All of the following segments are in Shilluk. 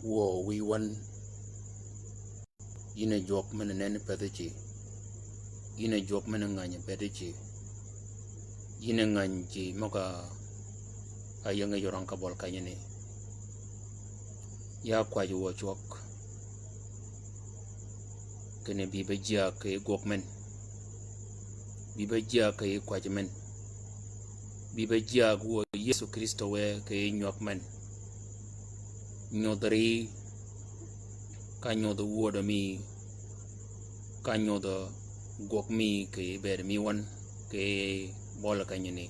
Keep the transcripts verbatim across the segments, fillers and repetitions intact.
wuö wïy wøn. Yïn a jwøk men-a nenni pedhi ji. Yïn a jwøk men-a ngänyi bedhi ji. Yïn a ngänyi ji møg-a áyïnge yurøng ka bøl kenyani. Ya kwäjji wuö cwøk. Kinni bï be jyääg kì yij gwøg men. Bï be jyääg kì yij kwäjji men. Bï be jyääg wuö Yëso Krïstø wë kì yij nywäg men. Nyudh rií, ka nyudh wödø mi, ka nyudh gwøg mi kì bëëd mi wøn kì bøli kenyani.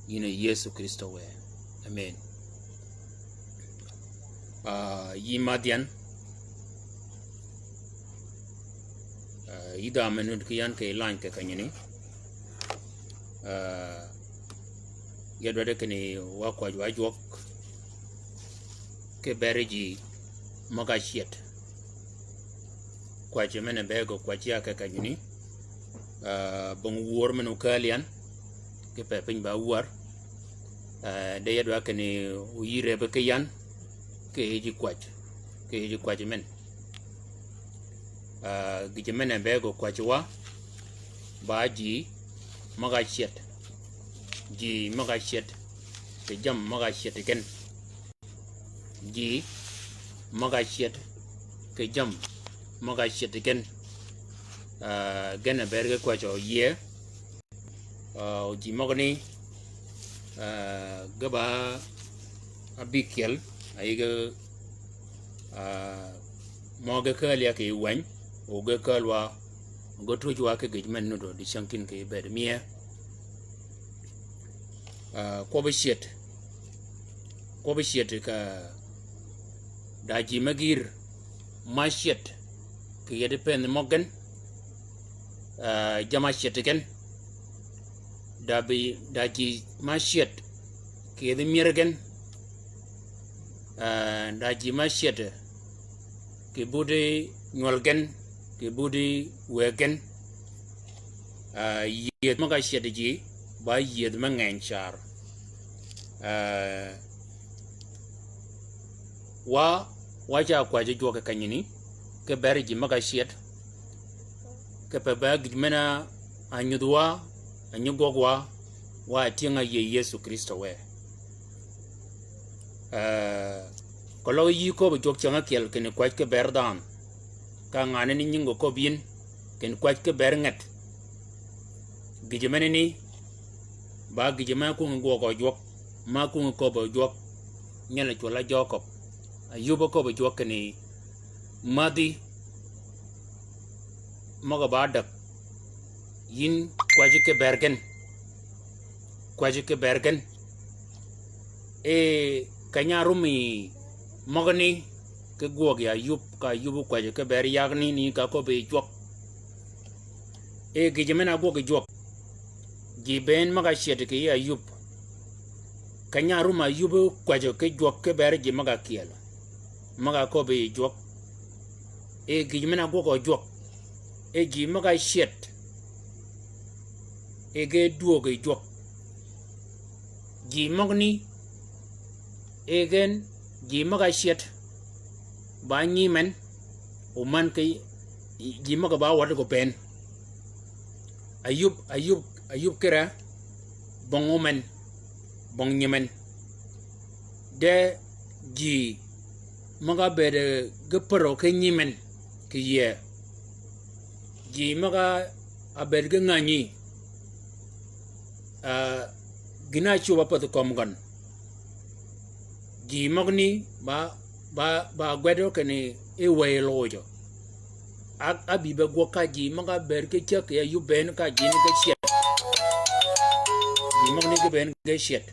Yïn a Yëso Krïstø wë. Amen. Ah, yï madh yan. Ah, yï dha me nud ki yan kì lany kì kenyani. Ah, ya dwaddi kinni wa kwäjji wa jwøk ki beri ji møg-a cyed. Kwäjji men-a be gø kwäjji ya kì kenyani. Ah, bong wör men-a ókääl yan ki pe piny ba wär. Ah, de ya dwaddi kinni óyï rëbbi ki yan kì yij kwäjji, kì yij kwäjji men. Ah, gïjø men-a be gø kwäjji wa, ba ji møg-a cyed. Ji møg-a cyed kì jammì møg-a cyed gen. Ji møg-a cyed kì jammì møg-a cyed gen. Ah, gen a ber ki kwäjji yie. Ah, o ji møgani, ah, ge ba ábïkyel, a yï ge, ah, mø ge kääl ya kì wäny, o ge kääl wa, o ge twöj wa ki gïj men nuti dicängtïn kì bëëd mie. Ah, kwøbbi cyed, kwøbbi cyed ka da ji me gïr ma cyed kì yedi pënhi møg gen. Ah, jamm-a cyed gen. Da bï, da ji ma cyed kì yedi myër gen. Ah, da ji ma cyed kì budi nywøl gen, kì budi wëg gen. Ah, yïëdh møg-a cyed ji, ba yïëdh me ngeny car. Ah, wa, wa ca kwäjji jwøk kì kenyani, ki ber ji møg-a cyed, ki pe ba gïj men-a nyudh wa, a nyi gwøg wa, wa tyëng-a yie Yëso Krïstø wë. Ah, keløg yï köbbi jwøk cäng ákyel kinni kwäjji ki ber dhanhø. Ka ngan ni nyingi köbbi yïn, kinni kwäjji ki ber nget. Gïjø menani, ba gïjø ma ákwöngi gwøg jwøk, ma ákwöngi köbbi jwøk, nyel-a cwøl-a Jakob. Ayub áköbbi jwøk kinni, mädhi møg-a ba däg, yïn kwäjji ki ber gen. Kwäjji ki ber gen. E, keny-a árumi møgani ki gwøg yi Ayub, ka Ayub ókwäjji ki ber yagani ni ka köbbi jwøk. E, gïjø men-a ágwøg jwøk. Ji bënn møg-a cyed kì yij Ayub. Keny-a árumi Ayub ókwäjji ki jwøk ki ber ji møg-a kyel. Møg-a köbbi jwøk. E, gïjø men-a ágwøg jwøk. E, ji møg-a cyed. E ge dwöög yi jwøk. Ji møgani, e gen, ji møg-a cyed, ba nyi men, o man ki, ji møg-a ba waddi gø bënn. Ayub, Ayub, Ayub kire, bong omen, bong nyimen. De ji møg-a bëëd ge pädhø ki nyimen kì yie. Ji møg-a bëëd ge ngänyi. Ah, gïn-a ácwöb ápädhi kömi gøn. Ji møgani ba, ba, ba gwedø kinni e wëy lojø. A, ábï be gwøg ka ji møg-a bëëd ge cäg kì Ayub bënn ka ji ni ge cyed. Ji møgani ge bënn ge cyed.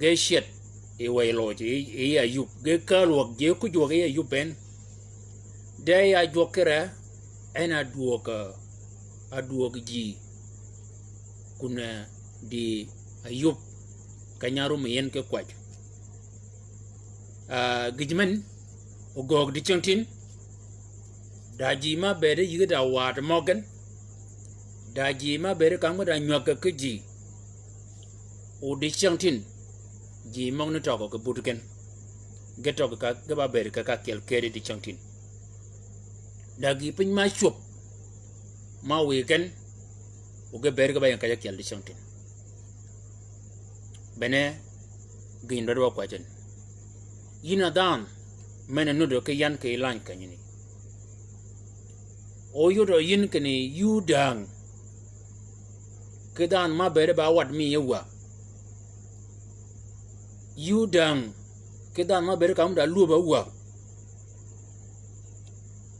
Ge cyed yi wëy lojø, yi, yi Ayub. Ge kääl wäg ji ku jwøk yi Ayub bënn. De ya jwøk kire, en a dwöög, a dwöög ji. Kun, eh, di Ayub, keny-a árumi yi en ki kwäjji. Ah, gïj men, ogöög dicängtïn, da ji ma bëëde yïge da waad møg gen, da ji ma bëëde ka mø da nywäg ki ji. O dicängtïn, ji møgani tøgø kì buti gen. ge tøg ka, ge ba bër ka, ka ákyel kedi dicängtïn. Da gï piny ma ácwöb, ma wiy gen, o ge bër ge ba ying ka ákyel dicängtïn. Bene, gïn dwaddi wa kwäjji en. Yïn a dhanhø, men-a nuddø ki yan kì lany kenyani. O yodø yïn kinni yuu däng. Ki dhanhø ma bëëde ba wad mi yie wa. Yuu däng. Ki dhanhø ma bëëde ka mø da lwöb a wa.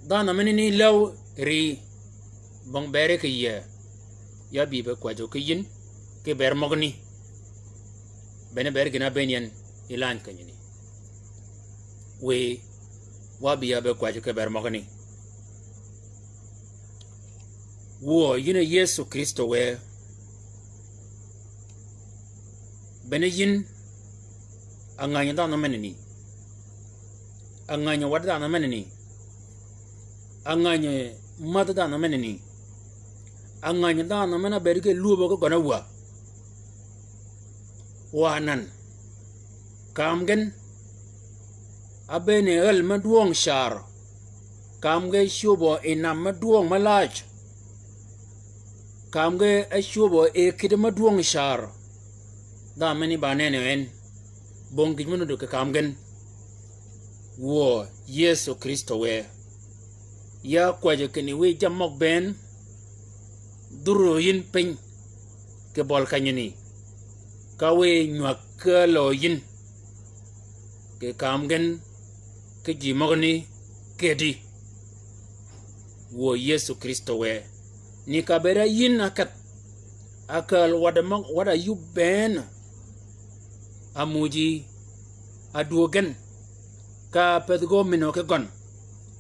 Dhanhø menani läw ri. Bong beri kì yie. Ya bï be kwäjjø ki yïn. Ki ber møgani. Bene ber gïn-a ábëën yi en yi lany kenyani. Wiy, wa bï ya be kwäjjø ki ber møgani. Wuö, yïn a Yëso Krïstø wë. Bene yïn, a ngänyi dhanhø menani. A ngänyi waddi dhanhø menani. A ngänyi mädhi dhanhø menani. A ngänyi dhanhø men-a bëëd ki lwöbø ki gøn-a wa. Wa nan. Kam gen. Ábëën yi äl me dwøng car. Kam ge cwöbø yi nam me dwøng me lac. Kam ge ácwöbø yi kidi me dwøng car. Dhanhø meni ba nenni en. Bong gïj me nuddø kì kam gen. Wuö Yëso Krïstø wë. Ya kwäjjø kinni wiy jammì møg bënn. Dhurø yïn piny. Kì bøl kenyani. Ka wiy nywäg kääl yïn. Kì kam gen. Ki ji møgani. Kedi. Wuö Yëso Krïstø wë. Ni ka bëëd a yïn a kedh. A kääl waddi møg, waddi a yub bënn. A muuji. A dwöög gen. Ka pedh gø mïnø ki gøn.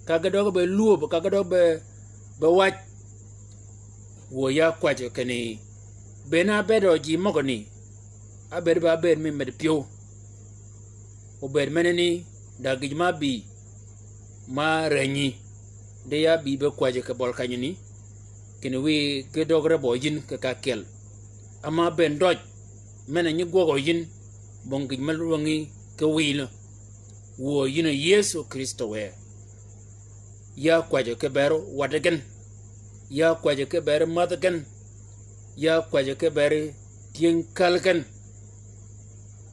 Ka ge døg be lwöb, ka ge døg be, be wac. Wuö ya kwäjjø kinni. Bënn a bedø ji møgani. Ábëëd ba ábëëd mi med pyëw. Obëëd menani, da gïj ma bï, ma ränyi, di ya bï be kwäjji kì bøl kenyani, kinni wiy ki døgre bø yïn kì ka ákyel. Ama bënn døj, men-a nyi gwøgø yïn, bong gïj me lwängi ki wiylø. Wuö yïn a Yëso Krïstø wë. Ya kwäjjø ki beri waddi gen. Ya kwäjjø ki beri mädhi gen. Ya kwäjjø ki beri tyëng kääl gen.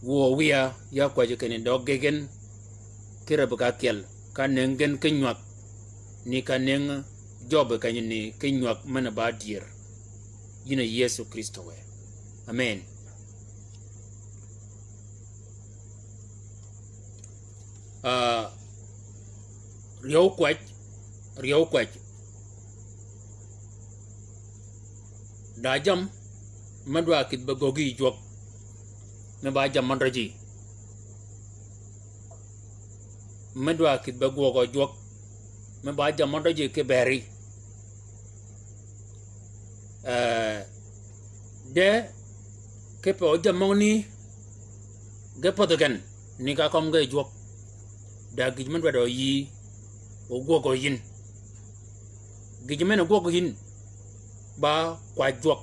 Wuö wiya, ya kwäjjø kinni døg gen. Ki räbbi ka ákyel. Ka nëngi gen ki nywäg. Ni ka nëngi jøbbi kenyani ki nywäg men-a ba dyër. Yïn a Yëso Krïstø wë. Amen. Ah, ryeew kwäj, ryeew kwäj. Da jammì, me dwa kïdhi be göggi yi jwøk, me ba jammì mø døji. Me dwa kïdhi be gwøgø jwøk, me ba jammì mø døji ki beri. Eh, de, kipe o jammì møgani, ge pädhi gen, ni ka kømmi ge jwøk. Da gïj me dwaddi yï, o gwøgø yïn. Gïj men-a gwøgø yïn, ba kwäj jwøk.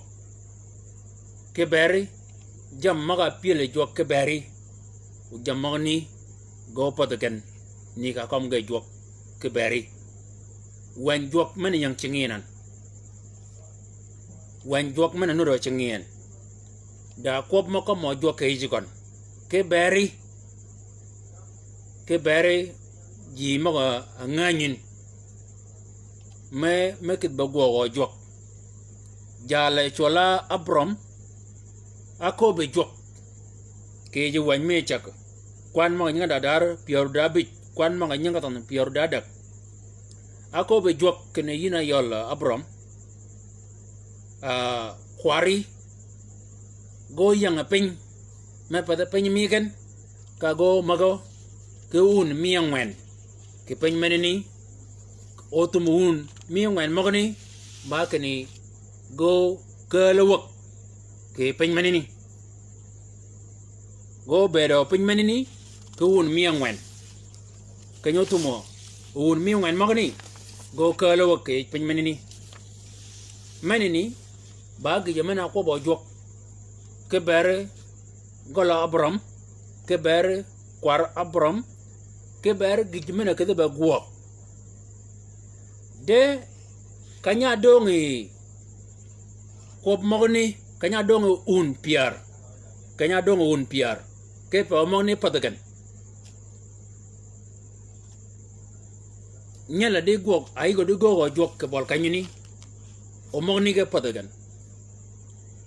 Ki beri, jammì møg-a pyël yi jwøk ki beri. O jammì møgani, ge o pädhi gen, ni ka kømmi ge jwøk, ki beri. Wänyi jwøk men-a ying cingi yi nan. Wänyi jwøk men-a nuddø cingi yi en. Da kwøb mø kømmø jwøk kì yij gøn. Ki beri. Ki beri ji møg-a ngänyin. Me, me kïdhi be gwøgø jwøk. Jalø cwøll-a Abraham. Áköbbi jwøk. Kì yij wänyi mi cäg. Kwan møg-a nyinge da dar pyär da ábïj. Kwan møg-a nyinge thønh pyär da ádäg. Áköbbi jwøk kinni yïn a yøl Abraham. Ah, kwari. Ge óyäng piny. Me pädhi piny mi gen. Ka ge ómägø. Ki wun mi ángwen. Kì piny menani. Óthum wun mi ángwen møgani. Ba kinni ge ókääl wäg. Kì piny menani. Ge óbëëdø piny menani, ki wun mi ángwen. Keny-a óthumø, wun mi ángwen møgani, ge ókääl wäg kì piny menani. Menani, ba gïjø men-a kwøbbø jwøk. Ki beri gøl Abraham, ki beri kwar Abraham, Ki ber gïj men-a kedhi be gwøg. De keny-a döng yi kwøb møgani, keny-a döng yi wun pyär. Keny-a döng yi wun pyär. Ki pe omøgani pädhi gen. Nyel-a di gwøg, a yïgø di göög jwøk kì bøl kenyani. Omøgani ge pädhi gen.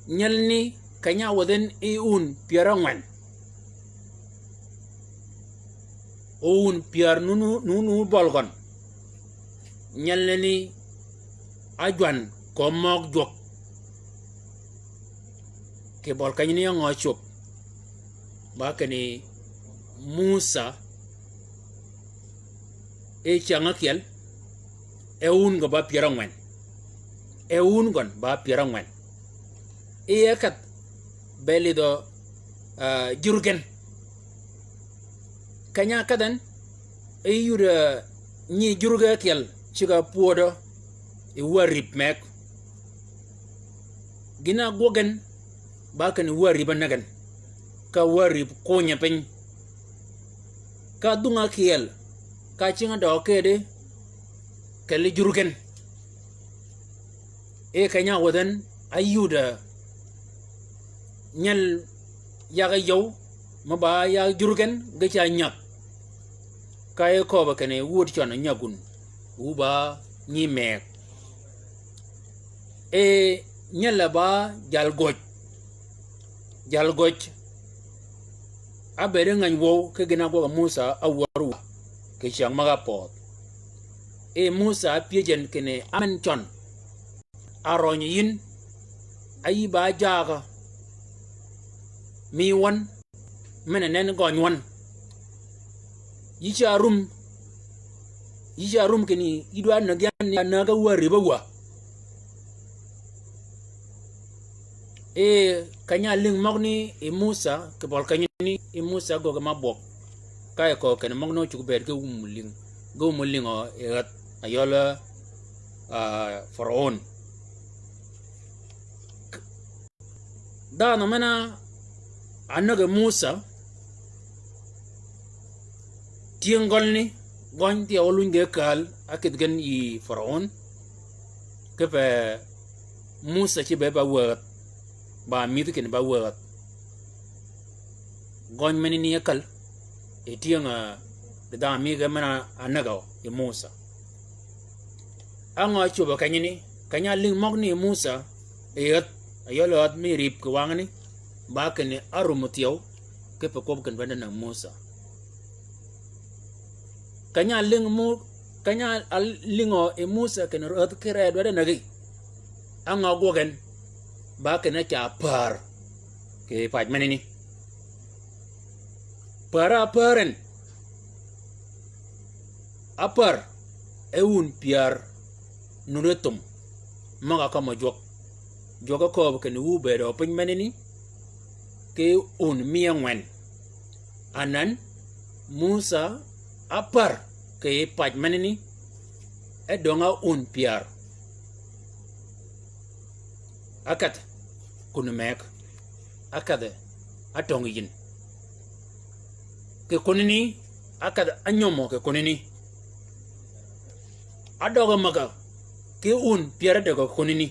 Nyelani keny-a wädhi en yi wun pyär ángwen. O wun pyär nu, nu, nu, nu bøl gøn. Nyelani ájwan kömi møg jwøk. Kì bøl kenyani á ngø ácwöb. Ba kinni Musà, e cyäng ákyel, e wun gø ba pyär ángwen. E wun gøn ba pyär ángwen. E ákedh be lidhø, ah, jurgen. Keny-a ákedh en, e yud, ah, nyi jurge ákyel ceg-a pwödø yi wär rïb meg. Gïn-a ágwøg en, ba kinni wär rïb ánäg en. Ka wär rïb kunye piny. Ka dhung-a ákyel, ka cinge døøg kedi, kelli jurgen. E keny-a wädhi en, áyud, ah, nyel yag yöw, me ba yag jurgen, ge ca nyäg. Ka e kööbø kinni wud cøn nyäg wun, wu ba nyi meg. E nyel-a ba jal göj. Jal göj. Ábëëd ngäny wöw ki gïn-a ágwøg Musà áwär wa kì cyäng møg-a ápödh. E Musà ápyëj en kinni ámen cøn. Arønyi yïn, áyï ba jaagø. Mi wøn, men-a nen gøny wøn. Yï ca rum, yï ca rum kinni, yï dwa näg yan ni a näg-a wär rïb áwä. E keny-a álïng møgani yi Musà, kì bøl kenyani yi Musà ágöggi ma bwøg. Ka e köög kinni møgani ócuggi bëëd ge wum lïng, ge wum lïngø yi ädh, ayøl, ah, Faraon. Dhanhø men-a ánäg yi Musà, tyëng gølni, gøny thyew ólwiny ge kääl, ákïdhi gen yi Faraon, kipe Musà cïbe ba wädh, ba mïdhi kinni ba wädh. Gøny menani ákäl, yi tyëng-a, ah, dhanhø mi ge men-a ánägø yi Musà. Á ngø ácwöbø kenyani, keny-a álïng møgani yi Musà, yi ädh, ayøl ädh mi rïb kì wangani, ba kinni árum thyew, kipe kwøb kinni ba de näg Musà. Keny-a álïng Mu-, keny-a álïngø yi Musà kinni ädh ki ree dwaddi nägi. Á ngø ágwøg en, ba kinni ca pär, kì pac menani. Pär-a ápär en. Ápär, e wun pyär nuti thum. Møg-a kømmi jwøk. Jwøk ákööb kinni wu bëëdø piny menani, ki wun mi ángwen. Anan, Musà ápär kì pac menani, e döng-a wun pyär. Ákedh, kun meg, ákedh, átöngi yïn. Kì kunani, ákedh, ányömø kì kunani. Ádøg-a mäg-a, ki wun pyär ádäg kì kunani.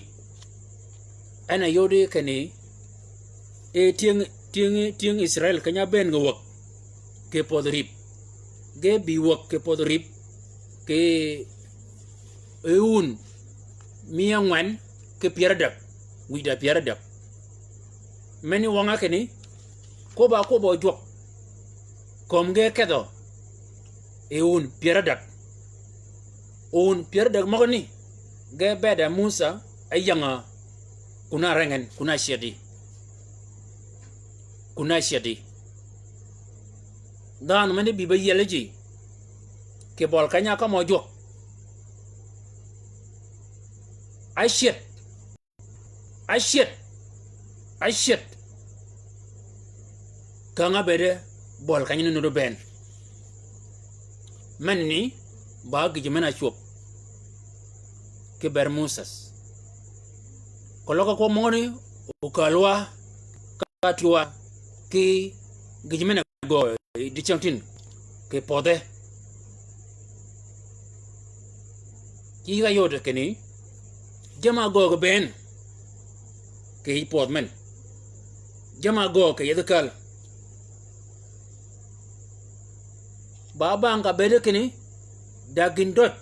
En a yodi kinni, e tyëng, tyëng, tyëng Israil keny-a ábëën ge wäg, kì pödhi rïb. Ge bï wäg kì pödhi rïb, kì e wun mi ángwen ki pyär ádäg, wïj da pyär ádäg. Meni wøng-a kinni, kwøbb-a kwøbbø jwøk, kömi ge kedhø, e wun pyär ádäg. O wun pyär ádäg møgani, ge bëëd a Musà, áyäng-a, kun-a reng en, kun-a cyedi. Kun-a cyedi. Dhanhø meni bï be yiel ji, kì bøl keny-a kømmi jwøk. Ácyed. Ácyed. Ácyed. Käng-a ábëëde bøl keny-a ni nuti bënn. Menani, ba gïj men-a ácwöb. Kì ber Musas. Keløg ki kwøb møgani, okääl wa, ka twi wa, kì gïj men-a gø yi dicängtïn, kì pödhe. Yïg-a yod kinni, jamm-a göög bënn kì yij pwødh men. Jamm-a göög kì yethi kääl. Ba bang ka bëëd kinni, da gïn døj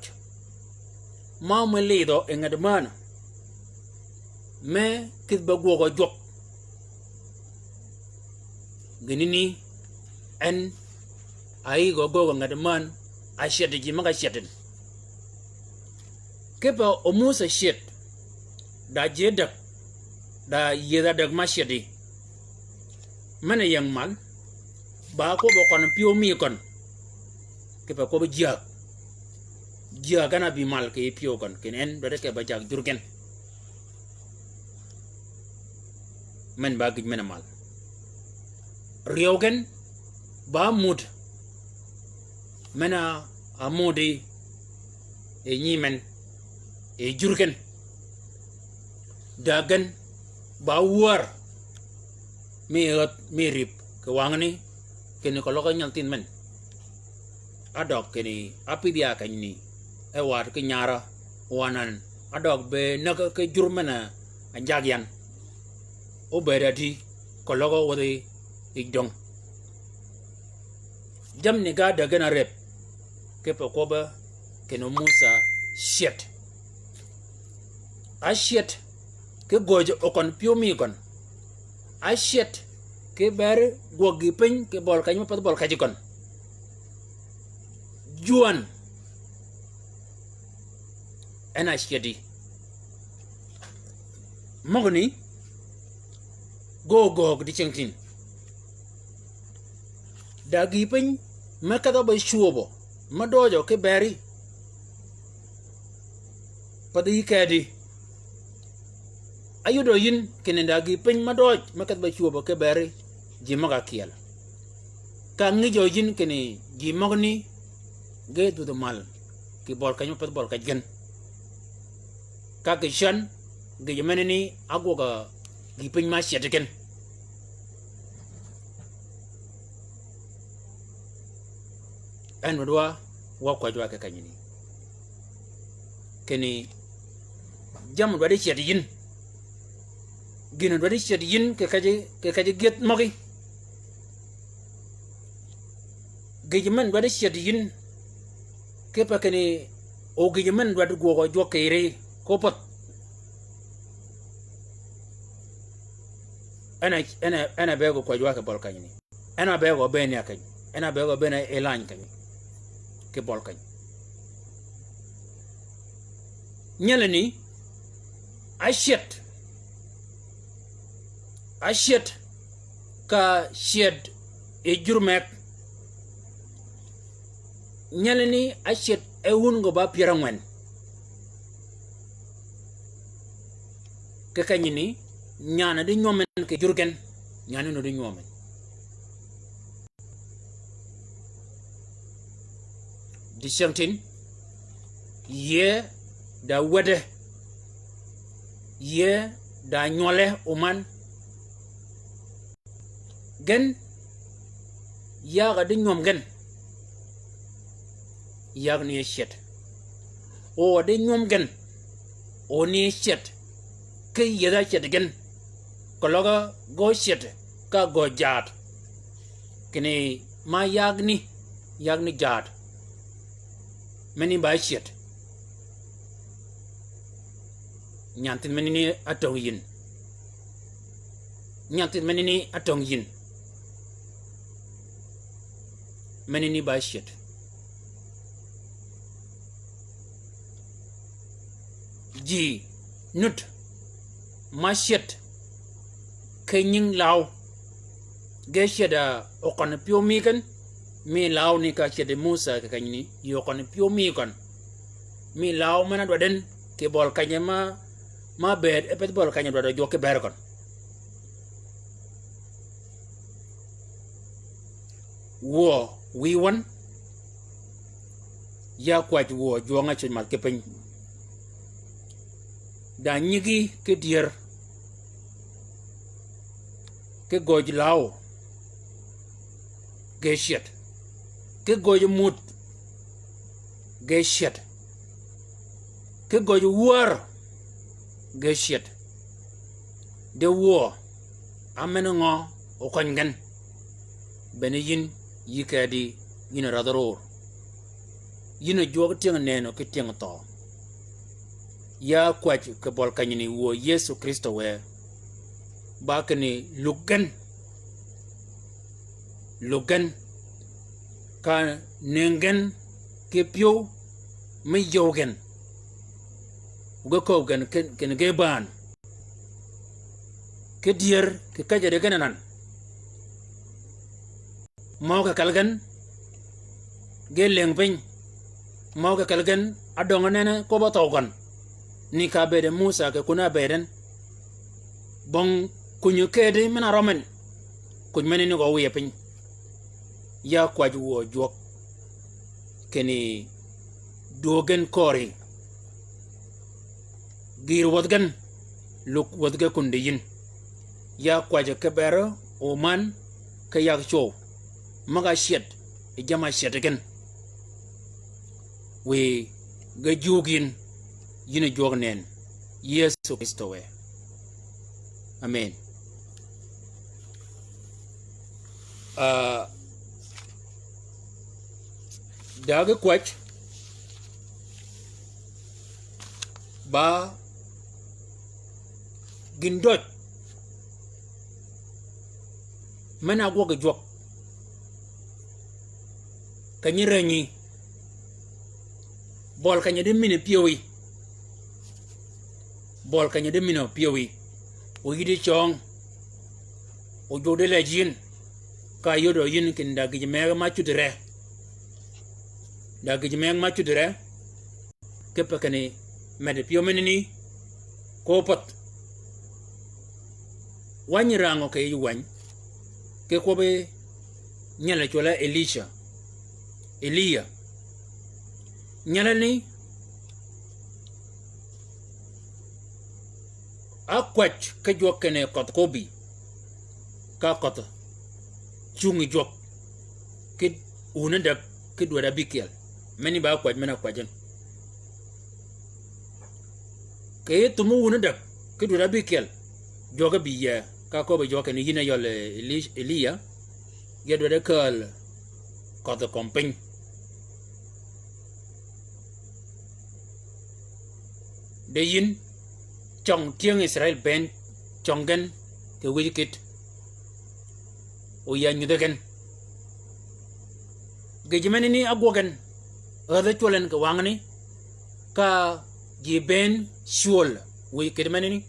ma ómi lidhø yi nget männ, me kïdhi be gwøgø jwøk. Gïnani en a yïgø göög nget männ, a cyed ji møg-a cyed. Kipe o Musa cyed, da ji däg, da yiedh-a däg ma cyedi. Men-a ying mal, ba kwøbb-a køn pyëw mi køn. Kipe kwøbb-a jyääg. Jyääg en a bï mal kì pyëw køn, kinni en dwaddi ke ba jagg jur gen. Men ba gïj men-a mal. Ryeew gen ba mud. Men-a mudi yi nyi men, yi jur gen. Dääg gen ba wär mi ädh mi rïb kì wangani, kinni keløg nyanthinh men. A døg kinni a pïdhi ya kenyni, e waad ki nyar-a, wa anan, a døg be näg ki jur men-a njag yan. Óbëëd adi, keløg ówädhi yij döng. Jammì ni ga däg gen a rëb, kipe kwøbbe kinni Musa cyed. A cyed ki göjji okøn pyëw mi gøn. A cyed ki beri gwøg gïï piny kì bøli keny me path bøli kejji gøn. Jwøn en a cyedi. Møgani gø göög dicengtïn. Da gïï piny me kedhø be cwöbø, me døøjø ki beri, pathi yi kedi. Áyodø yïn kinni da gïï piny me døøj me kedhø be cwöbø ki beri, ji møg-a kyel. Ka ngïjø yïn kinni ji møgani ge dhudhi mal kì bøli keny me path bøli kejji gen. Ka kì cän, gïjø menani ágwøg-a gïï piny ma cyed gen. En dwaddi wa, wa kwäjji wa kì kenyani. Kinni jammì dwaddi cyed yïn. Gïn-a dwaddi cyed yïn kì kejji, kì kejji gyëdh møgí. Gïjø men dwaddi cyed yïn, kipe kinni o gïjø men dwaddi gwøg-a jwøk kì yïri ko pädh. En a, en a, en a bëgg-a kwäjji wa kì bøli kenyani. En a bëgg-a bënn ya keny. En a bëgg-a bënn yi lany keny. Kì bøli keny. Nyelani, ácyed. Ácyed ka cyed yi jur meg. Nyelani ácyed e wun gø ba pyär ángwen. Kì kenyani, nyan-a di nywøm en kì jur gen, nyan-a di nywøm en. Dicengtïn, yie da wädde, yie da nywøle oman. Gen, yag-a di nywøm gen, yag ni cyed. O-a di nywøm gen, o ni cyed. Ki yiedh-a cyed gen, keløg gø cyed, ka gø jaad. Kinni ma yag ni, yag ni jaad. Meni ba cyed. Nyanthith menani átöng yïn. Nyanthith menani átöng yïn. Menani ba cyed. Ji nud ma cyed ki nying law. Ge cyed-a okøn pyëw mi gen, mi law ni ka cyed Musa kì kenyani, yi okøn pyëw mi køn. Mi law men-a dwaddi en kì bøli keny ma, ma bëëd e path bøli keny dwaddi jwøk ki beri køn. Wuö wïy wøn, ya kwäjji wuö jwøng-a cwäj mal ki piny. Da nyigi ki dyër, ki göjji law, ge cyed. Ki göjji mud, ge cyed. Ki gøj wär ge cyed. De wuö, a men ngø okøny gen? Bene yïn yï kedi, yïn a rädhi ror. Yïn a jwøk tyëng nënø ki tyëng thøø. Ya kwäj kì bøl kenyani wuö Yëso Krïstø wë, ba kinni lug gen. Lug gen. Ka nëng gen ki pyëw me yöw gen. Ge kööb gen kin, kin ge bään. Ki dyër kì käjjadi gen anan. Møge kal gen ge lëng piny. Møge kal gen a dønge nene kwøbb-a thøw gøn. Ni ka bëëde Musa kì kun-a bëëd en. Bong kuny-a këëdi men-a rømmen. Kuny meni ni gø wiye piny. Ya kwäj wuö jwøk. Kinni dwöög gen kööri. Gïïr wäth gen, lug wäth ge kun di yïn. Ya kwäjji kì bër omän ki yag cwøw. Møg-a cyed, yi jamm-a cyed gen. Wiy ge jug yïn, yïn a jwøk nënn. Yëso Krïstø wë. Amen. Ah, dagi kwäj, ba gïn døj men-a gwøg yi jwøk. Kenyi ränyi. Bøl keny-a di mïn-a pyëwí. Bøl keny-a di mïn-a pyëwí. O yïddi cøng. O jwøk di lejji yïn. Ka yodø yïn kinni da gïj mëggi ma cuddi ree. Da gïj mëggi ma cuddi ree. Kipe kinni meddi pyëw menani. Ko pädh. Wänyi rangø kì yij wäny. Ki kwøbbi nyel-a cwøl-a Elica. Eliya. Nyelani, a kwäj ki jwøk kinni kødh ko bï. Ka kødh cungi jwøk. Ki wun ádäg ki dwäd ábïkyel. Meni ba kwäj men-a kwäjji. Kì yij thum wun ádäg ki dwäd ábïkyel. Jwøk ábï yie, ka köbbi jwøk kinni yïn a yøl Eli-, Eliya. Ge dwäd ákääl kødhi kömi piny. De yïn, cøng tyëng Israil bënn, cøng gen kì wïj kït. O ya nyudhi gen. Gïj menani ágwøg gen, ädhi cwøl en kì wangani, ka ji bënn cwöl, wïj kït menani.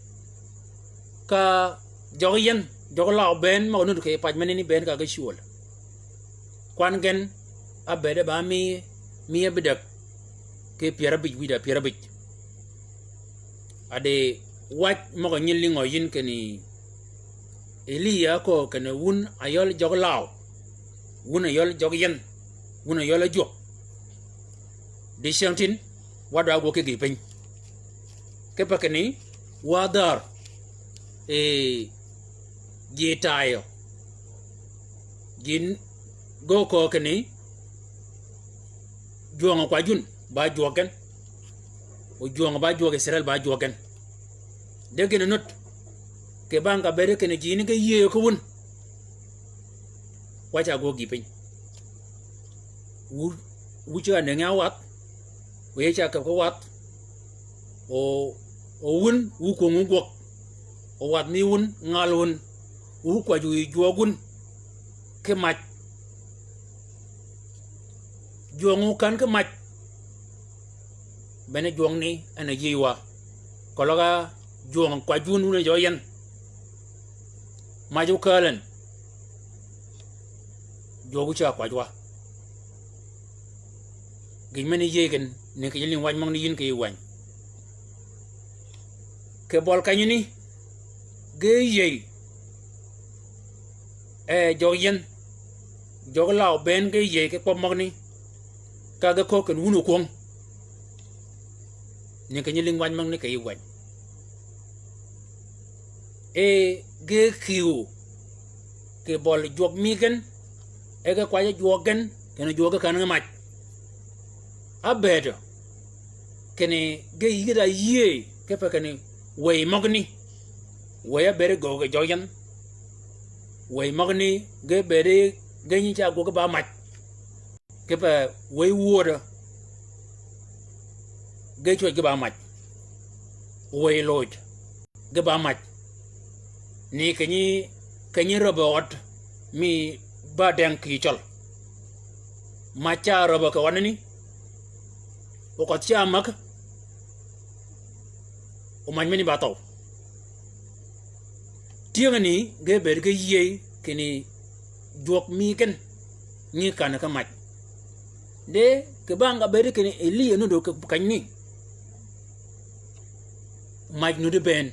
Ka jøgi yien, jøgi law bënn, møg-a nudd kì pac menani bënn ka ge cwöl. Kwan gen, ábëëde ba mi, mi ábïdäg, ki pyär ábïj wïda pyär ábïj. A di wac møg-a nyi lïngø yïn kinni, Eliya áköög kinni wun a yøl jøgi law, wun a yøl jøgi yien, wun a yøl ájwøk. Dicyängtïn, wa dwa gwøg ki gïï piny. Kipe kinni, wa dhär, e, ji tayø. Ji n-, gø köög kinni, jwøng-a kwajji wun, ba jwøk gen. O jwøng-a ba jwøk Israil ba jwøk gen. De gïn-a nudd, kì bang ka bëëde kinni ji ni ge yïëyø ki wun. Wa ca gwøg gïï piny. Wu, wu ca nëngi á wath, o yï ca käb ki wath, o, o wun, wu kwöngi gwøg, o wath mi wun, ngal wun, wu kwäjji yï jwøøg wun, ki mac. Jwøng-a ókän ki mac. Bene jwøng ni en a yïëy wa. Keløg á jwøng kwajji wun wun a jø yien. Mac ókääl en. Jwøk wu ca kwäjji wa. Gïj men-a yïëy gen, ni kì yij lïngi wac møgani yïn kì yij wäny. Kì bøl kenyani, ge yïëy. E, jøgi yien, jøgi law bënn ge yïëy ki kwøb møgani, ka ge köög kinni wun okwöng. Ni kì yij lïngi wac møgani kì yij wäny. E, ge kïw, kì bøl jwøk mi gen, e ge kwajji jwøk gen, kinni jwøk ge kän ge mac. Ábëëdø. Kinni ge yï ge da yïëy kipe kinni wëy møgani. Wëy ábëëd göög kì jøg yien. Wëy møgani ge bëëd ge nyi ca gwøg ba mac. Kipe wëy wödø ge cwäj ge ba mac. Wëy loj ge ba mac. Ni kì nyi, kì nyi räbø ød mi ba deng kì cøl. Mac ca räbø kì ødani. O kødh ca mäg. O mac meni ba thøw. Tyëngani ge bëëd ge yïëy kinni jwøk mi gen nyi kän ki mac. De kì bang ka bëëd kinni Eliya nuddø kì kenyni. Mac nuddi bënn.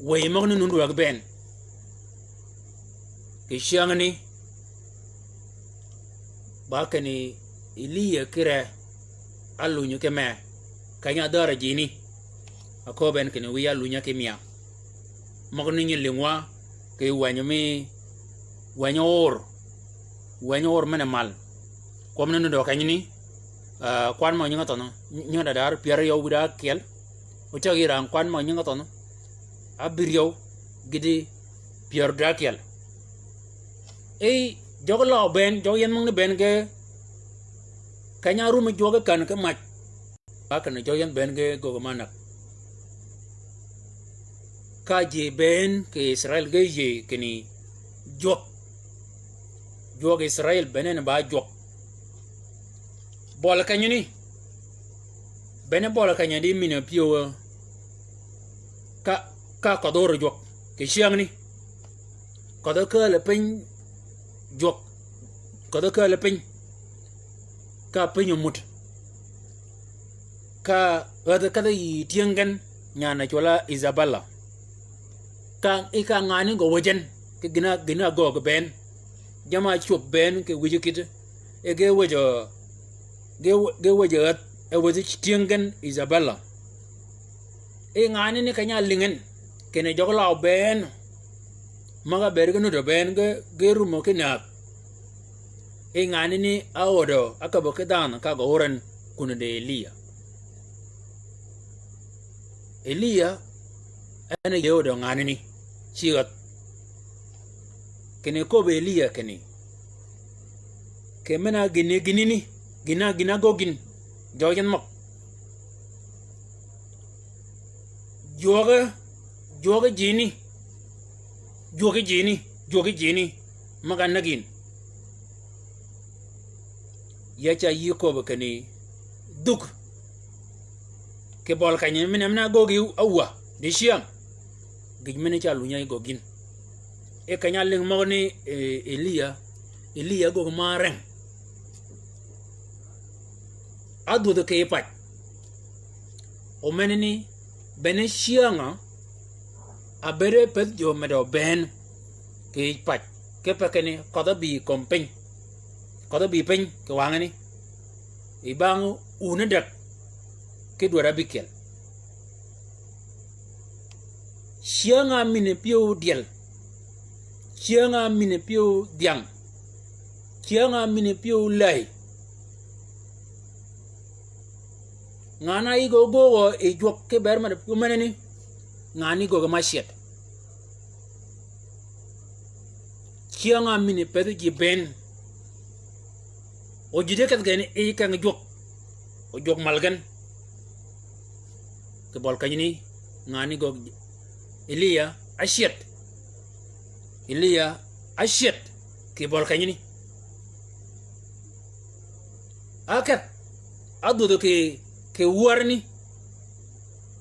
Wëy møgani nuddi wëggi bënn. Kì cyängani ba kinni Eliya ki ree álunyi ki mee. Keny-a ádhäär jini. Akööb en kinni wiy álunyi ki mia. Møgani nyi lïngwa kì wänyi mi, wänyi ör. Wänyi ör men-a mal. Kwøb ni nuddø kenyni, ah, kwan møg-a nyinge thønhø, nyinge da dar pyär yøw wïdá ákyel. O cäg yï rang kwan møg-a nyinge thønhø, ábïryew gïti pyär da ákyel. Ey, jøg law bënn, jøg yien møgani bënn ge, keny-a árum jwøk kän ki mac. Ba kinni jøg yien bënn ge göög ma näg. Ka ji bënn kì Israil ge yïëy kinni jwøk. Jwøk Israil bënn en ba jwøk. Bøli kenyani. Bënn bøli keny-a di mïn-a pyëw. Ka, ka kødh ör jwøk. Kì cyängani. Kødh ákääl piny jwøk. Kødh ákääl piny. Ka piny omut. Ka rädhi kedhi yï tyëng gen nyan-a cwøl-a Isabella. Ka, i ka ngan-a gø wëj en, ki gïn-a, gïn-a göög bënn. Jamm-a ácwöb bënn kì wïj kït. E ge wëjø, ge, ge wëjø rädh, e wëdhi tyëng gen Isabella. I ngan-a ni keny-a álïng en, kinni jøg law bënn. Møg-a bëëd ge nuddø bënn ge, ge rumø ki näg. I ngan-a ni áödø, ákäbbø ki dhanhø ka gø ör en kun di Eliya. Eliya, en a yie ödø ngan-a ni, ci rädh. Kinni köbbi Eliya kinni. Kì men-a gïn-a gïn-a ni, gïn-a gïn-a ágöggi yïn, jøg yien møg. Jwøk, jwøk jini, jwøk jini, jwøk jini, møg-a näg yïn. Ya ca yï köbbi kinni dhuk. Kì bøli keny-a men-a, men-a ágöggi áwäg, dicyäng. Gïj men-a ca lunyi ágöggi yïn. E keny-a álïng møgani, e, Eliya, Eliya ágöggi ma reng. Ádhwödhi kì pac. O menani, bene cyäng-a, ábëëde pëthi jø medø bënn kì pac, kipe kinni kødh ábï kömi piny. Kødh ábï piny kì wangani. Yi bang wun ádäg ki dwäd ábïkyel. Cyäng-a mïn-a pyëw dyel. Cyäng-a mïn-a pyëw dhyang. Cyäng-a mïn-a pyëw läy. Ngan-a yï gø göögø yi jwøk ki bër mad pyëw menani. Ngan-a yï göögø ma cyed. Cyäng-a mïn-a pëthi ji bënn. O ji di kedh gen yi keng jwøk. O jwøk mal gen. Kì bøli kenyani, ngan-a gø Eliya ácyed. Eliya ácyed kì bøli kenyani. Ákedh, ádhwödhi kì, kì wärani.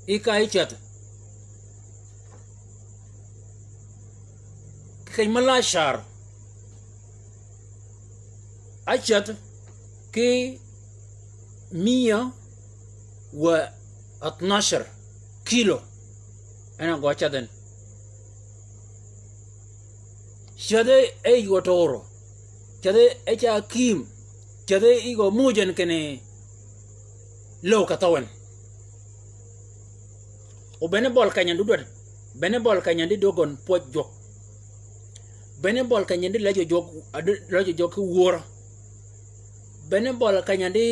Yi ka yi ceth. Keny ma la car. Áceth ki miya wa atnashar kilo. En a gø ceth en. Ceth e, e yotoro. Ceth e, e ca kim. Ceth e, i gø muuj en kinni löw ka thøw en. O bene bøli keny-a di dwaddi, bene bøli keny-a di dögøn pwøj jwøk. Bene bøli keny-a di lejø jwøk, a di lejø jwøk ki wör. Bene bøli keny-a di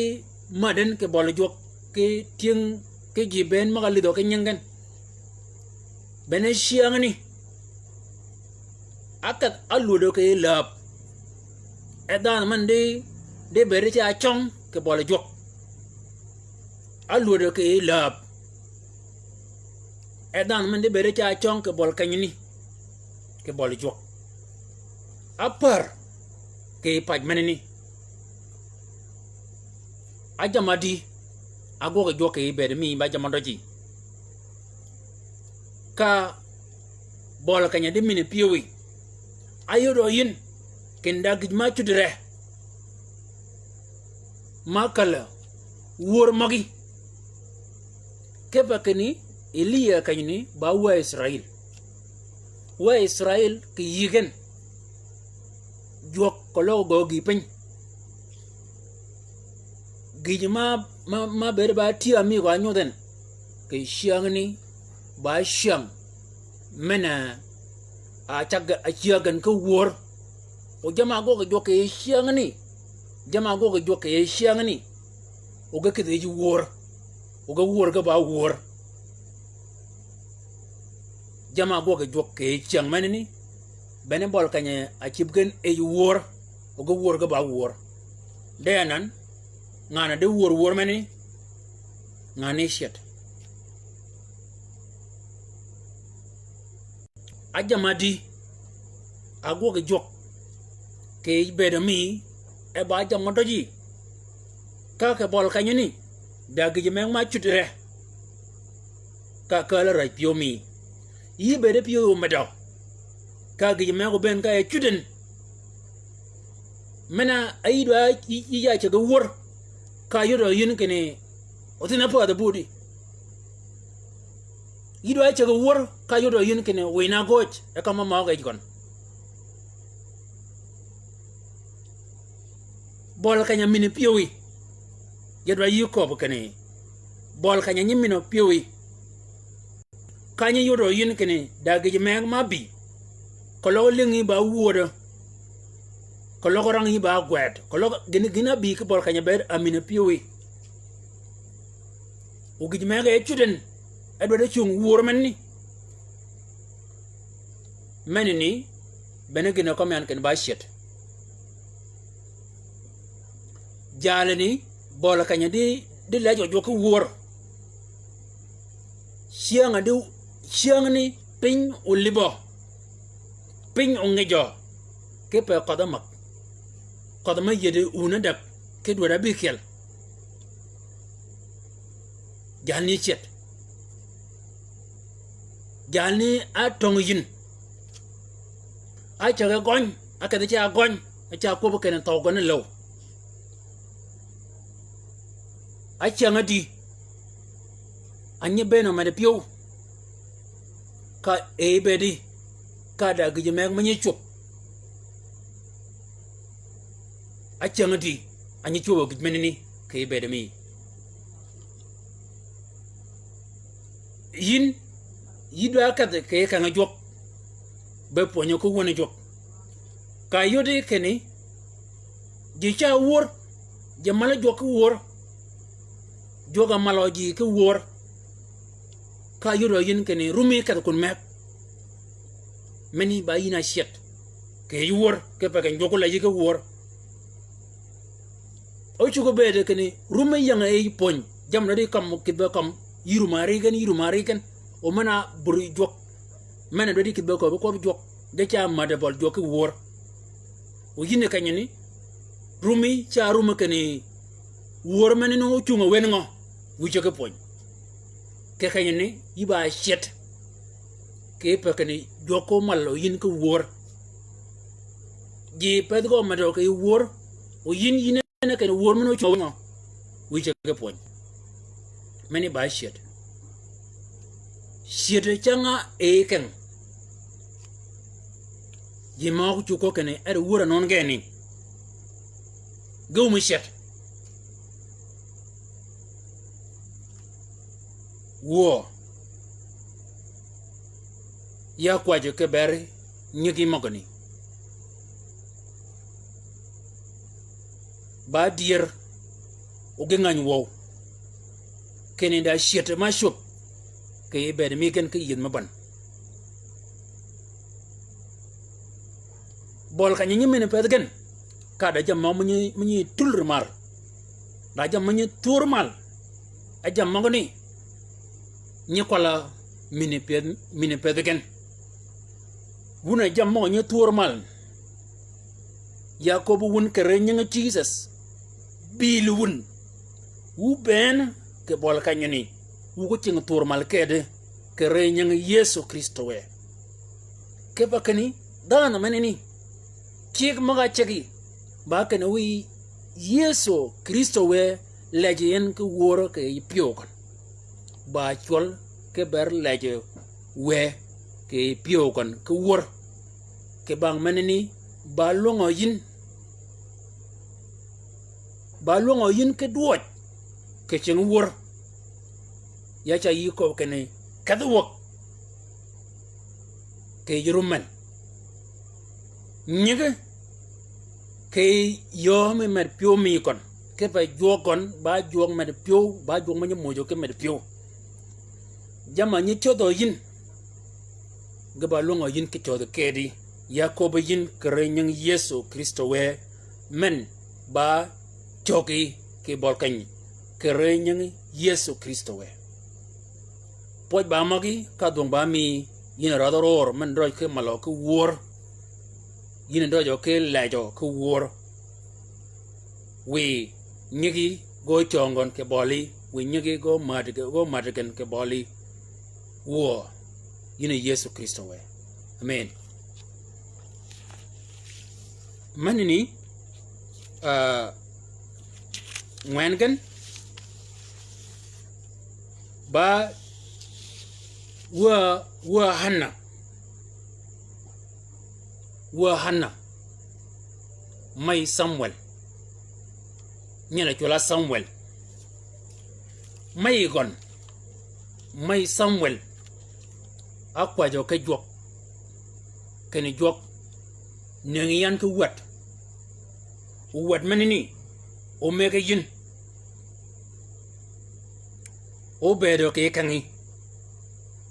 mäd en kì bøli jwøk, ki tyëng ki ji bënn møg-a lidhø ki nying gen. Bene cyängani, ákedh álwödø kì yij läb. E dhanhø men di, di bëëd ca cøng kì bøli jwøk. Álwödø kì yij läb. E dhanhø men di bëëd ca cøng kì bøli kenyani, kì bøli jwøk. Ápär kì yij pac menani. Á jamm-a di, agwøg jwøk kì yij bëëd mi ba jamm-a døji. Ka bøli keny-a di mïn pyëwí, áyodø yïn, kinni da gïj ma cuddi re, ma käl-a wör møgí. Kipe kinni Eliya kenyani ba wë Israil. Wë Israil kì yï gen. Jwøk keløg gø gïï piny. Gïj ma, ma, ma bëëd ba tyëng-a mi gø ányodh en. Kì cyängani ba cyäng. Men-a, a cag, a cyäg gen ki wör. O jamm-a ágwøg jwøk kì yij cyängani. Jamm-a ágwøg jwøk kì yij cyängani. O ge kïdhi yij wör. O ge wör ge ba wör. Jamm-a ágwøg jwøk kì yij cyäng menani. Bene bøli keny-a ácïb gen yij wör. O ge wör ge ba wör. De anan, ngan-a di wör wör menani. Ngan-a cyed. Á jamm-a di, agwøg jwøk kì bëëd mi, e ba jamm-a døji. Ka kì bøli kenyani, da gïj megø ma cuddi re. Ka kääl-a räj pyëw mi. Yï bëëd pyëwí omedø. Ka gïj megø bënn ka e cuddi en. Men-a yï dwa yï, yï ya cägi wör. Ka yodø yïn kinni othin-a pädhi budi. Yï dwa cägi wör ka yodø yïn kinni wïn-a göj, e ka ma møg-a yij gøn. Bøli keny-a mïn pyëwí. Ya dwa yï köbbi kinni bøli keny-a nyi mïn pyëwí. Ka nyi yodø yïn kinni da gïj megø ma bï. Keløg lïngi ba wödø. Keløg rang yï ba gwed. Keløg gïn, gïn-a bï ki bøli keny-a bëëd a mïn pyëwí. O gïj megø e cuddi en, e dwaddi cung wör menani. Menani, bene gïn-a kømmi yan kinni ba cyed. Jalani, bøli keny-a di, di lejø jwøk ki wör. Cyäng-a di, cyängani piny olïbø. Piny ongejø. Kipe kødh-a mäg. Kødh me yïëdi wun-a däg. Ki dwäd-a bïkyel. Jalni cyed. Jalni átöngi yïn. Ácägi gøny, ákedhi ca gøny, ca kwøbbi kinni thøw gøn-a läw. Ácäng-a di, a nyi bënn omedø pyëw. Ka e bëëdi, ka da gïj megø me nyi cwöb. Ácäng-a di, a nyi cwöbø gïj menani, kì yij bëëd mi. Yïn, yï dwa kedhi kì yij keng-a jwøk. Be pwönyø ki wön-a jwøk. Ka yodi kinni, ji ca wör, ji mal jwøk ki wör. Jwøk-a malø ji ki wör. Ka yodø yïn kinni, rumi kedhi kun meg. Meni ba yïn a cyed. Kì yij wör, kipe keny jwøk olejji ki wör. Ócuggi bëëd kinni, rumi ying-a yij pwöny, jammì dwaddi kømmi kïdhi be kømmi, yï rum-a ri gen, yï rum-a ri gen. O men-a bur jwøk. Men-a dwaddi kïdhi be köbbi kwøbbi jwøk. Ge ca mäddi bøl jwøk ki wör. O yïn kenyani, rumi, ca rumi kinni, wör menani ócung-a wen ngø, wïjji ki pwöny. Kì kenyani, yï ba cyed. Kipe kinni, jwøk ko mal o yïn ki wör. Ji pedh gø medø kì yij wör, o yïn yïn en kinni wör men-a ócung-a wen ngø, wïjji ki pwöny. Meni ba cyed. Cyed cäng-a e keng. Ji møg-a cuggi kinni, er wör anøn geni. Ge wumi cyed. Wuö. Ya kwäjji ki beri nyigi møgani. Ba dyër, o ge ngäny wøw. Kinni da cyëti ma cwöb kì yij bëëd mi gen ki yïëth me bän. Bøli keny-a nyi mini pëthi gen, ka da jammì møg-a nyi, møg-a nyi tuli mal. Da jammì møg-a nyi thwör mal. A jammì møgani nyi kwalla mini pëthi, mini pëthi gen. Wun a jammì møg-a nyi thwör mal. Ya köbbi wun kì ri nyingi Jisøs. Bïli wun. Wu bënn kì bøli kenyani. Wu ko cingi thwör mal kedi. Kì ri nyingi Yëso Krïstø wë. Kipe kinni, dhanhø menani. Ceg møg-a cegi. Ba kinni wiy Yëso Krïstø wë lejji en ki wörø kì yij pyëw gøn. Ba cwøl ki ber lejji wë kì yij pyëw gøn ki wör. Kì bang menani ba lwøngø yïn. Ba lwøngø yïn ki dwøj kì cingi wör. Ya ca yï köbbi kinni kedhi wäg kì yij rum men. Nyigi kì yöö mi med pyëw mi gøn. Kipe jwøk gøn, ba jwøk med pyëw, ba jwøk me nyi mojø ki med pyëw. Jamm-a nyi cödhø yïn, ge ba lwøngø yïn ki cödhi kedi. Ya köbbi yïn kì ri nyingi Yëso Krïstø wë, men ba cöggi kì bøli keny, kì ri nyingi Yëso Krïstø wë. Pwøj ba møgí, ka dhwøng ba mi, yïn a rädhø rör, men døj ki malø ki wör. Yïn a døjø ki lejø ki wör. Wiy nyigi ge ócöng gøn kì bøli, wiy nyigi ge ómäd, ge ómäd gen kì bøli. Wuö, yïn a Yëso Krïstø wë. Amen. Menani, ah, ngwen gen, ba wuö, wuö Hanna. Wuö Hanna. Mey Samwel. Nyel a cwøl a Samwel. Mey gøn. Mey Samwel. Ákwäjø ki jwøk. Kinni jwøk. Nëngi yan ki wäd. Wäd menani. Omëggi yïn. Óbëëdø kì kengi.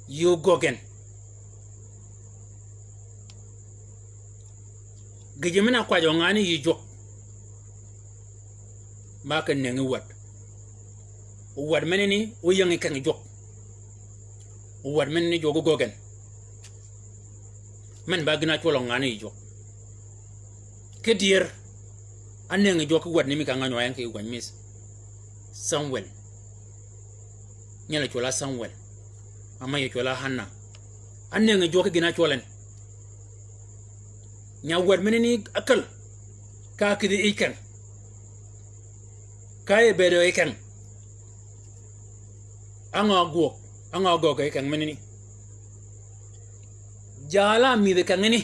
Yï ógöggi en. Gïjø men-a kwajjø ngani yï jwøk. Ma kì nëngi wäd. Wäd menani óyängi kengi jwøk. Wäd menani jwøk ógöggi en. Men ba gïn-a cwøl ngani yï jwøk. Ki dyër, ánëngi jwøk ki wäd ni mi ka ngany wa en kì gwäny mi Samwel. Nyel a cwøl a Samwel. Ama yie cwøl a Hanna. Ánëngi jwøk ki gïn-a cwøl en. Nya wäd menani ákäl. Ka ákïdhi yi keng. Ka e bëëdø yi keng. Á ngø ágwøg, á ngø ágöggi yi keng menani. Jal-a ámïdhi kengi ni.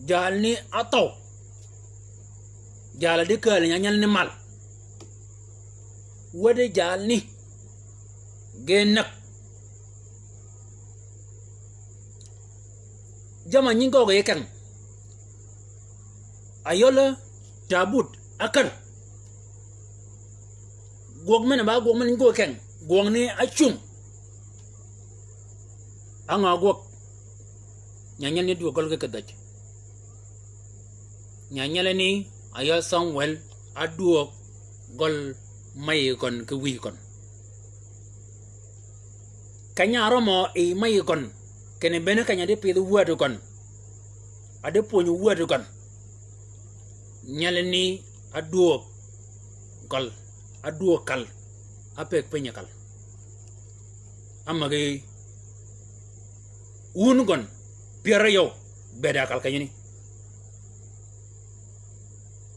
Jalni áthøw. Jal-a di kääl nyanyal ni mal. Wädi jalni. Ge näg. Jamm-a nyi göggi yi keng. Ayøl-a tabut ákär. Gwøg men-a ba gwøg men-a nyi göggi keng. Gwøgni ácung. Á ngø ágwøg. Nyanyal ni ádwöög gøl ki kì dhäj. Nyanyal ni áyø Samwel ádwöög gøl mey gøn ki wïj gøn. Keny-a árømø yi mey gøn, kinni bënn keny-a di pidh wäd gøn. A di pwönyi wäd gøn. Nyal ni ádwöög gøl, ádwöög kal, ápëgg piny kal. Ámägi wun gøn pyär áryew bëëd akal kenyani.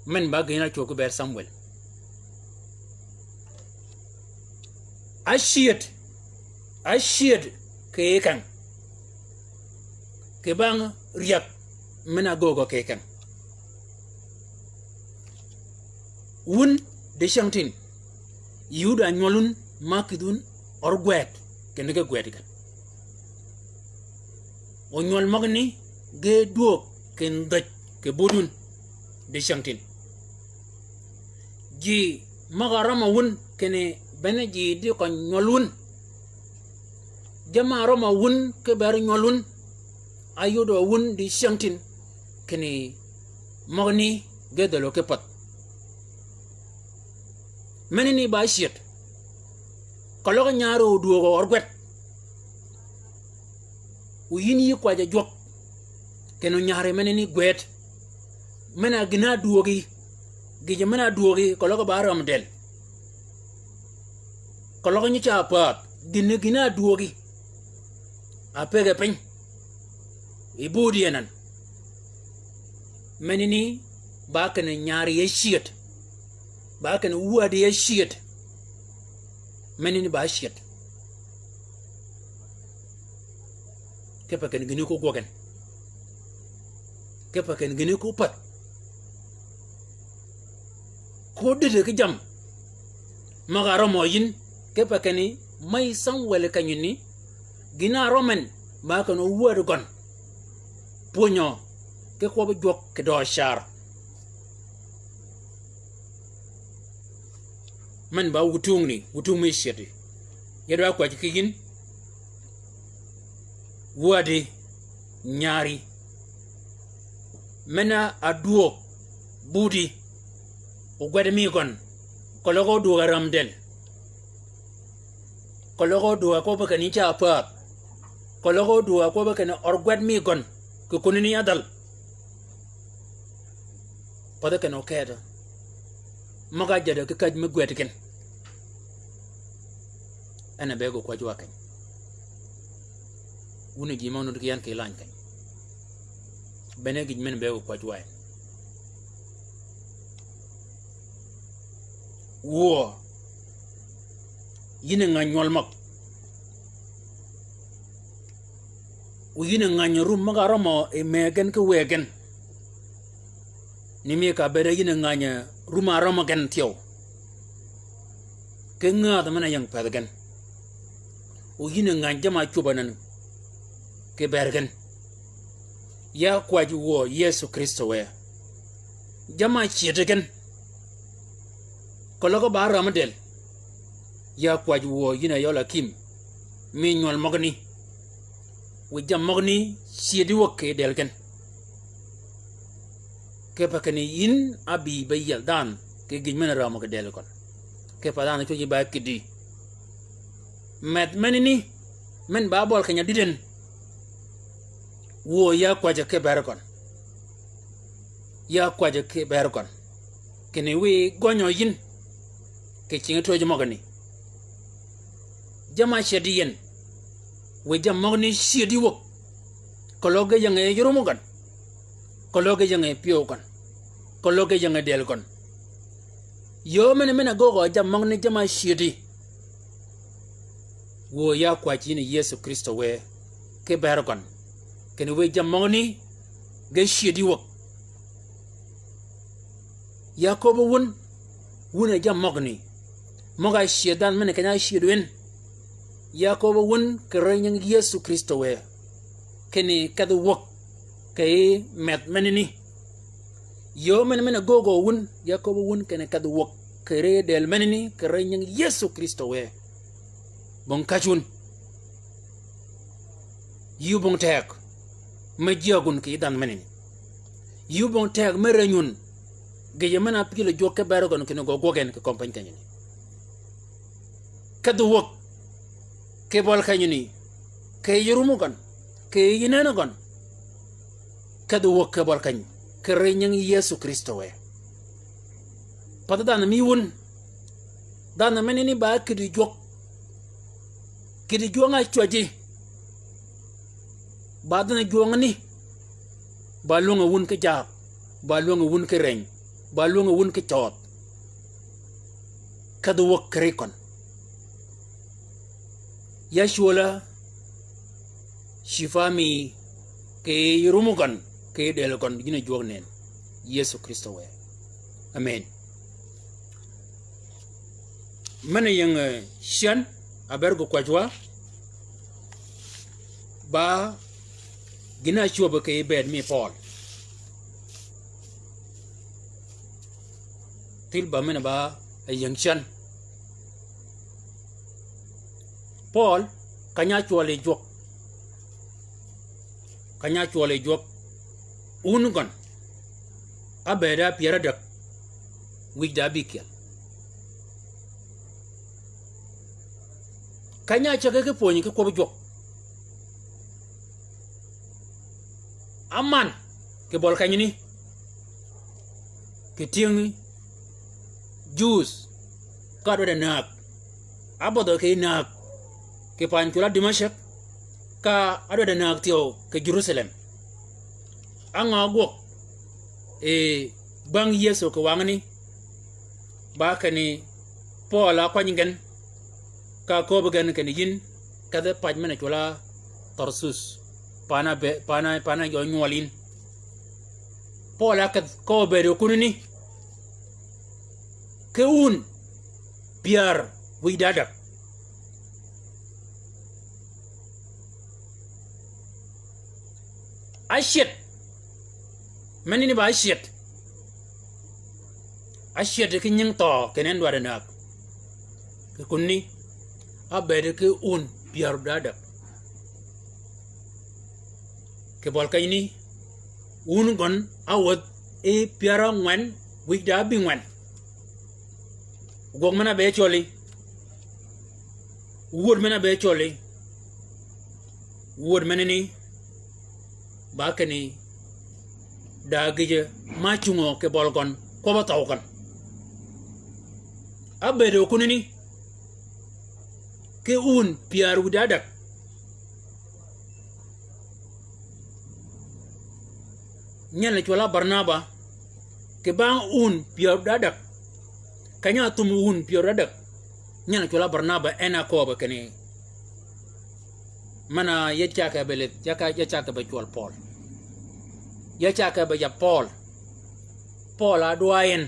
Men ba gïn-a ácwöb ki bëëd Samwel. Ácyëd, ácyëd kì yij keng. Kì bang ryäg men-a ágöögø kì yij keng. Wun dicängtïn, yï wud a nywøl wun ma ákïdhi wun ør gwed, kinni ge gwed gen. O nywøl møgani ge dwöög ken dhäj kì bud wun dicängtïn. Ji Møg-a rømø wun kinni bene ji di køny nywøl wun. Jamm-a rømø wun ki ber nywøl wun. Áyodø wun di cyängtïn kinni møgani ge dhälø ki pädh. Menani ba cyëd. Keløg nyari odwöögø ør gwed. O yïn yï kwajj-a jwøk. Kinni nyari menani gwëd. Men-a gïn-a dwöögi. Gïjø men-a dwöögi, keløg ba räm dël. Keløg nyi ca päädh, gïn-a gïn-a dwöögi. A pëgge piny. I budi anan. Menani ba kinni nyari ya cyëd. Ba kinni wädi ya cyëd. Menani ba cyëd. Kipe kinni gïni ko gwøg gen. Kipe kinni gïni ko pädh. Ko dïdø ki jammì. Møg-a rømø yïn, kipe kinni mey Samwel kenyani, gïn-a røm en, ba kinni wäd gøn. Pwönyø, ki kwøbbi jwøk kì døø car. Men ba wutungni, wutung mi cyëddi. Ya dwa kwäjji ki yïn. Wädi, nyari. Men-a dwöög, budi. Ogwed mi gøn. Keløg odwöög a räm dël. Keløg odwöög a kwøbbi kinni ca päädh. Keløg odwöög a kwøbbi kinni ør gwed mi gøn. Kì kunani ya dhäl. Pädhi kinni okedø. Møg-a jäddø ki käj mi gwëd gen. En a bëëg kwäjji wa keny. Wun ji mø nud ki yan kì lany keny. Bene gïj men bëëg kwäjji wa en. Wuö. Yïn a ngäny nywøl møg. O yïn a ngäny rum møg-a rømø yi mëggen ki wëggen. Ni mi ka bëëd yïn a ngäny rum-a rømø gen thyew. Ki ngäädh men-a ying pädhi gen. O yïn a ngäny jamm-a cwöb anan ki bër gen. Ya kwäjji wuö Yëso Krïstø wë. Jamm-a cyëddi gen. Keløg ba räm dël. Ya kwäjji wuö yïn a yøl akïm. Mi nywøl møgani. Wiy jammì møgani cyëddi wäg kì dël gen. Kipe kinni yïn ábï be yiel dhanhø kì gïj men-a rämø kì dël gøn. Kipe dhanhø cwäjji ba kïddi. Meth menani, men ba bøli keny-a dïden. Wuö ya kwäjjø ki bër gøn. Ya kwäjjø ki bër gøn. Kinni wiy gønyø yïn. Kì cingi twöjji møgani. Jamm-a cyëddi yi en. Wiy jammì møgani cyëddi wäg. Keløg ge yinge yï rum gøn. Keløg ge yinge pyëw gøn. Keløg ge yinge dël gøn. Yöö men-a men-a göögø jammì møgani jamm-a cyëddi. Wuö ya kwäjji yïn Yëso Krïstø wë. Ki bër gøn. Kinni wiy jammì møgani ge cyëddi wäg. Ya köbbi wun, wun a jammì møgani. Møg-a cyëd dhanhø men-a keny-a ácyëd wïn. Ya köbbi wun kì ri nying Yëso Krïstø wë. Kinni kedhi wäg kì meth menani. Yöö men-a men-a göögø wun, ya köbbi wun kinni kedhi wäg kì ri dël menani, kì ri nying Yëso Krïstø wë. Bong käj wun. Yï bong teg. Me jyäg wun kì yij dhanhø menani. Yï bong teg me rëny wun. Gïjø men-a pïlø jwøk ki bër gøn kinni gø gwøg en kì kömi piny kenyani. Kedhi wäg. Kì bøli kenyani. Kì yij rum gøn. Kì yij nënni gøn. Kedhi wäg kì bøli keny. Kì ri nying Yëso Krïstø wë. Path dhanhø mi wun. Dhanhø menani ba kïddi jwøk. Kïddi jwøng-a cwäjji. Ba dhanhø jwøngani. Ba lwäng-a wun ki jaag. Ba lwäng-a wun ki rëny. Ba lwäng-a wun ki cøødh. Kedhi wäg kì ri køn. Ya cwöl-a cipa mi kì yij rum gøn, kì yij dël gøn, yïn a jwøk nënn. Yëso Krïstø wë. Amen. Men-a ying, eh, cyän, a ber gø kwäjji wa, ba gïn-a ácwöbbi kì bëëd mi Pøøl. Thil ba men-a ba e ying cen. Pøøl, keny-a ácwøl yi jwøk. Keny-a ácwøl yi jwøk. Wun gøn, ábëëd á pyär ádäg wïj da ábïkyel. Keny-a ácäg ki pwönyi ki kwøbbi jwøk. Áman kì bøli kenyani, kì tyëng Jus, ka ádwaddi näg. Ábødhø kì näg kì pany cwøl á Dimashik, ka ádwaddi näg thyew kì Jerusalem. Á ngø ágwøg yi bäng Yëso kì wangani, ba kinni Pøøl ákwany gen, ka ákööb gen kinni yïn kedhi pac men-a cwøl á Tarsus, pan-a be-, pan-a, pan-a jø nywøl yïn. Pøøl ákedh ka óbëëd kunani, ki wun pyär wïj da ádäg. Ácyed. Menani ba ácyed. Ácyed ki nying thøø kinni en dwaddi näg. Kì kunani, ábëëd ki wun pyär da ádäg. Kì bøli kenyani, wun gøn áwädh yi pyär ángwen wïj da ábïngwen. Gwøg men-a be cwølli. Wuöd men-a be cwølli. Wuöd menani, ba kinni da gïjø ma ácungø kì bøli gøn kwøbb-a thøw gøn. Ábëëdø kunani, ki wun pyär wïj da ádäg. Nyen a cwøl á Barnaba, kì bang wun pyär da ádäg. Keny-a áthum wun pyär da ádäg. Nyen a cwøl á Barnaba en a kööbø kinni, men-a ya cagg kì be lith, ya ka, ya cagg kì be cwøl Pøøl. Ya cagg kì be jab Pøøl. Pøøl ádwaa en.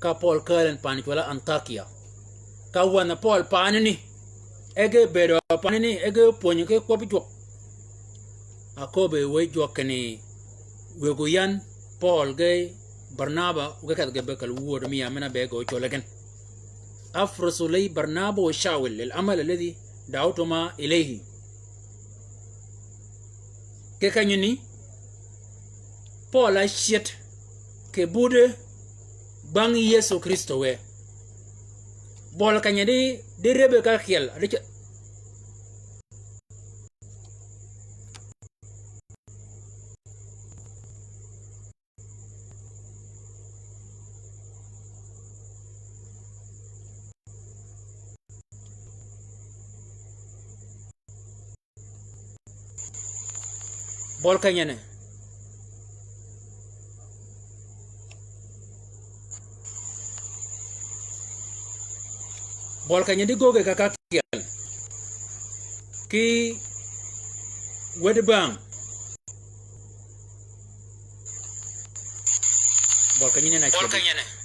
Ka Pøøl kääl en pan cwøl á Antakiya. Ka wänhe Pøøl panani, e ge bëëdø panani, e ge pwönyi ki kwøbbi jwøk. Akööbø yi wëy jwøk kinni, wëggu yan Pøøl ge Barnaba, wë ge kedh ge be kal wuöd mi ya men-a be ge ócwøl gen. Afrisu li Barnaba wa Shawul lil amal alladhi da'awtuma ilayhi. Ki kenyani, Pøøl ácyed kì buddi bang Yëso Krïstø wë. Bøli keny-a di, di rebbi ka kyel, a di ce- Bøli kenyani. Bøli kenyani di göggi ka ka kyel. Ki wädi bang. Bøli kenyani na kyel.